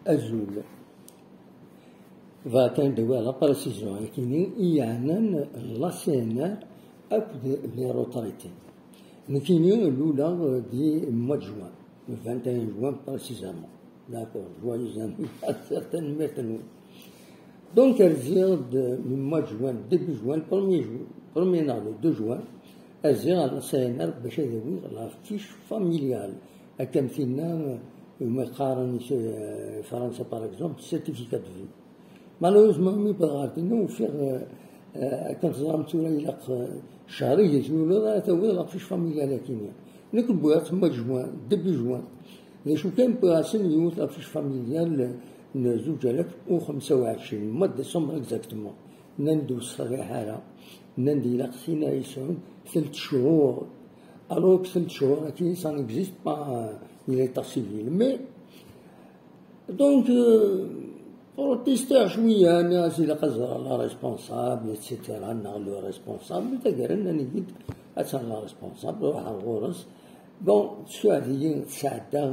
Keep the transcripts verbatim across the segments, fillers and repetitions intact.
Azul. Bɣiɣ kan ad d-awiɣ la précision akini i yeɛnan la C N R akked les retraités. Nekkini luleɣ di mois de juin, le vingt et un juin précisément. D'accord, joyeux anniversaire, tanemmirt-nwen. Donc, rziɣ-d le mois de juin, début juin, le premier juin, premier neɣ le deux juin, rziɣ ɣer la C N R bac ad awiɣ la fiche familiale. Akka am tinna, umi qqaren i Fransa, par exemple, certificat de vie. Malheureusement, mi wwḍeɣ ɣer dinna, ufiɣ, euh, euh, akken teẓram tura, ilaq, euh, ccher-agi tluleḍ ara tawiḍ la fiche familiale akini. Nekk wwiɣ-tt mois de juin, début juin. D acu kan, wwiɣ-asen yiwet la fiche familiale n zuǧ alaf u xemsa u ɛecrin, mois de décembre exactement. Nnan-d ur ṣerriḥ ara. Nnan-d ilaq tin ara yesɛun telt cchur. Alors que telt cchur akini, ça n'existe pas, euh, en état civil. Mais donc, euh, protester cwiya, nniɣ-as ilaq ad ẓreɣ la responsable, et cetera, neɣ le responsable, taggara nnan-iyi-d attan la responsable, ruḥeɣ ɣur-s. Bon, tessuɛed-iyi, tesɛedda,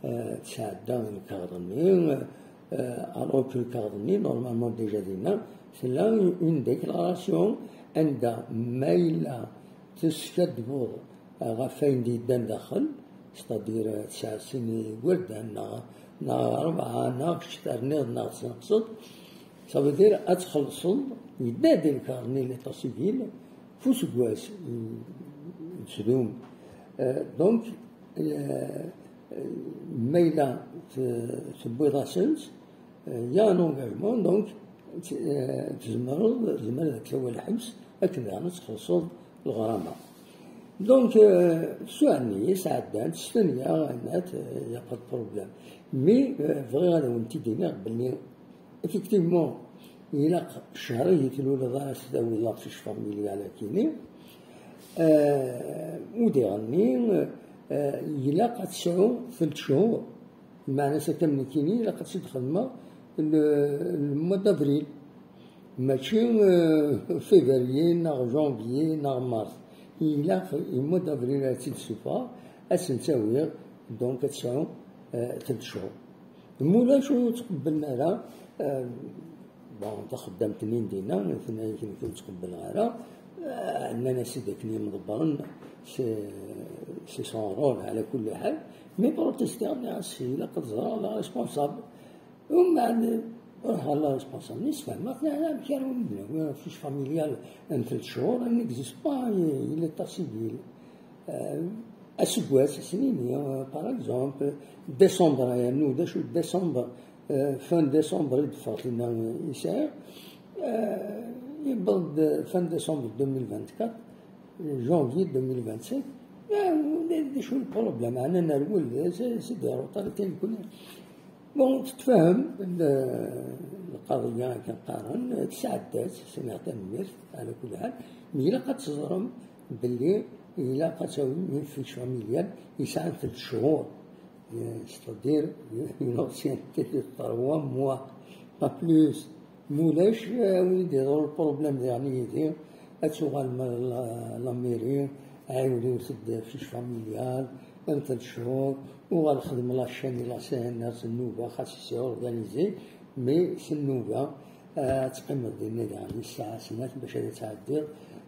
euh, tesɛedda lkaɣeḍ-nni, euh, alors que lkaɣeḍ-nni, normalement déjà dinna, tella une déclaration anda ma yella teskaddbeḍ ɣef wayen d-yeddan daxel, c'est-à-dire tesɛa sin igerdan neɣ, neɣ rebɛa, neɣ kečč terniḍ neɣ tesneqseḍ, ça veut dire ad txellṣeḍ, yedda-d lkaɣeḍ-nni l'état civil, f useggas, mm, tdum. Euh, donc, euh, ma yella t-, tewwiḍ-asent, euh, il y a un engagement, donc, t-, euh, tzemreḍ, tzemreḍ ad k-tawi lḥebs, akken daɣen ad txellṣeḍ leɣrama. Donc, euh, ssuɛen-iyi, sɛeddan, stenyaɣ, nnan-d, euh, y a pas de problème. Mais, euh, bɣiɣ ad awen-t-id-iniɣ belli effectivement, ilaq ccher-agi tluleḍ ara s-tawiḍ la fiche familiale akini. Euh, u diɣenni, euh, ilaq ad tesɛu telt cchur. Meɛna-s akka am nekkini, ilaq ad tt-id-xedmeɣ le, le mois d'avril. Mačči, euh, février, neɣ janvier, neɣ mars. Ilaq, le mois d'avril ad tt-id-ssufɣeɣ, ad tt-id-awiɣ, donc ad tesɛu, euh, telt cchur. Mulac ur ttqebblen ara, euh, bon, taxeddamt-nni n dinna, tenna-yak nekk ur ttqebbleɣ ara, euh, nnan-as-id akken yimḍebbren, c'est, c'est son rôle, ɛla kulli ḥal, mais protestiɣ, nniɣ-as ilaq ad ẓreɣ la responsable. Umbeɛd, ruḥeɣ ɣer la responsable-nni, sfehmeɣ-as, nniɣ amek ara wen-d-nawi fiche familiale n telt cchur, elle n'existe pas, il est civil. Euh, aseggas, ass-nni, euh, par exemple, décembre, yernu d acu décembre, euh, fin décembre i d-teffeɣ tinna, euh, i sɛiɣ, euh, yewweḍ-d fin décembre deux mille vingt-quatre, janvier deux mille vingt-cinq, euh, d acu le problème, ɛni nerwel, c'est, c'est des retards, tel que. Bon, tettfahem l-, lqaḍiyya akken qqaren, tesɛedda-tt, sɛiɣ tanemmirt, ɛla kulli ḥal, mais ilaq ad teẓrem belli ilaq ad tawim une fiche familiale yesɛan telt cchur, c'est-à-dire une ancienneté de trois mois, pas plus. Mulac, euh, wid iḍru le problème diɣen yid-i, ad tuɣalem ar la, la mairie, ɛiwdet-d fiche familiale, am telt cchur, uɣal xdem la chaîne i la C N R s nnuba, xas c'est organisé, mais s nnuba, euh, ad teqqimeḍ dinna diɣen i ssaɛa snat bac ad tɛeddiḍ,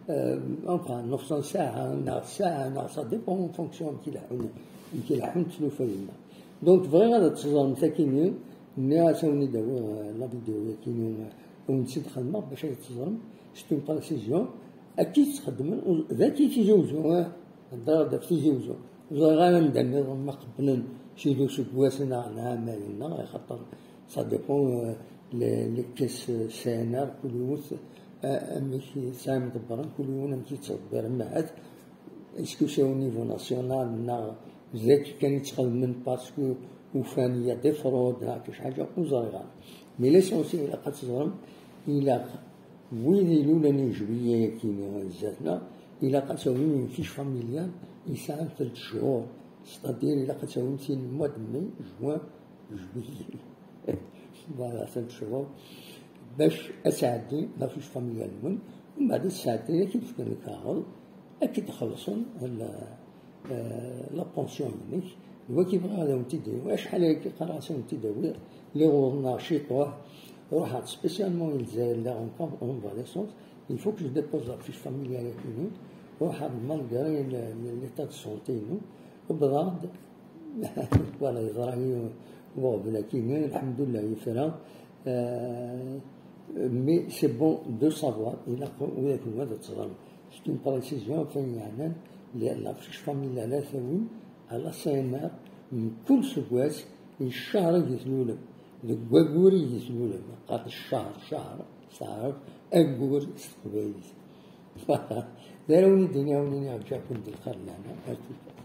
euh, enfin, nefṣ n ssaɛa, neɣ ssaɛa, neɣ ça dépend en fonction amek i leḥḥun, amek i leḥḥunt tlufa dinna. Donc, bɣiɣ ad teẓrem sakini, nniɣ-as ad wen-id-awiɣ, euh, la vidéo-yakini, euh, ad wen-tt-id-xedmeɣ bac ad teẓrem, c'est une précision, akka i tt-xeddmen, u-, d akka i Tizi Uzzu, ah, heddreɣ-d ɣef Tizi Uzzu. Ur ẓriɣ ara anda nniḍen ma qebblen s useggas neɣ n ɛamayen, neɣ axaṭer ça dépend, euh, les, les caisses C N R, kul yiwet, euh, amek i tesɛa imḍebbren, kul yiwen amek i yettḍebbir, ahat est-ce que c'est au niveau national, neɣ d akka kan i ttxedmen parce que ufan il y a des fraudes, neɣ kra ḥaǧa, ur ẓriɣ ara. Mais l'essentiel, ilaq ad teẓrem, ilaq wid ilulen i juillet-agi-nni zdat-neɣ, ilaq ad tawim une fiche familiale yesɛan telt cchur, c'est-à-dire ilaq ad tawim tin mois de mai, juin, juillet. Voilà, telt cchur. Bac ad tɛeddi la fiche familiale-nwen, umbeɛd ad tɛeddi, ad k-id-fken lkaɣeḍ, ad k-id-xellṣen la, euh, la pension-inek, Wagi bɣiɣ ad awen-t-id-awiɣ, acḥal ayagi qqareɣ-as ad awen-t-id-awiɣ, lliɣ uḍneɣ ciṭuḥ, ruḥeɣ spécialement i Lezzayer, lliɣ en convalescence, il faut que je dépose la fiche familiale akini, ruḥeɣ malgré l'état de santé-inu, wwḍeɣ-d, voilà, yeḍra-yi uɣbel akini, lḥemdullah yefra, euh, mais c'est bon de savoir, ilaq widak-nwen ad tt-ẓren. C'est une précision, ɣef wayen yeɛnan la fiche familiale ad tawim à la C N R mkul seggas, i ccahr ideg tlulem, deg waggur ideg tlulem, qqaren ccahr, ccahr s taɛrabt, aggur s teqbaylit. D ara wen-d-iniɣ, wen-iniɣ ǧǧakum di lxir lehna, ar tifat.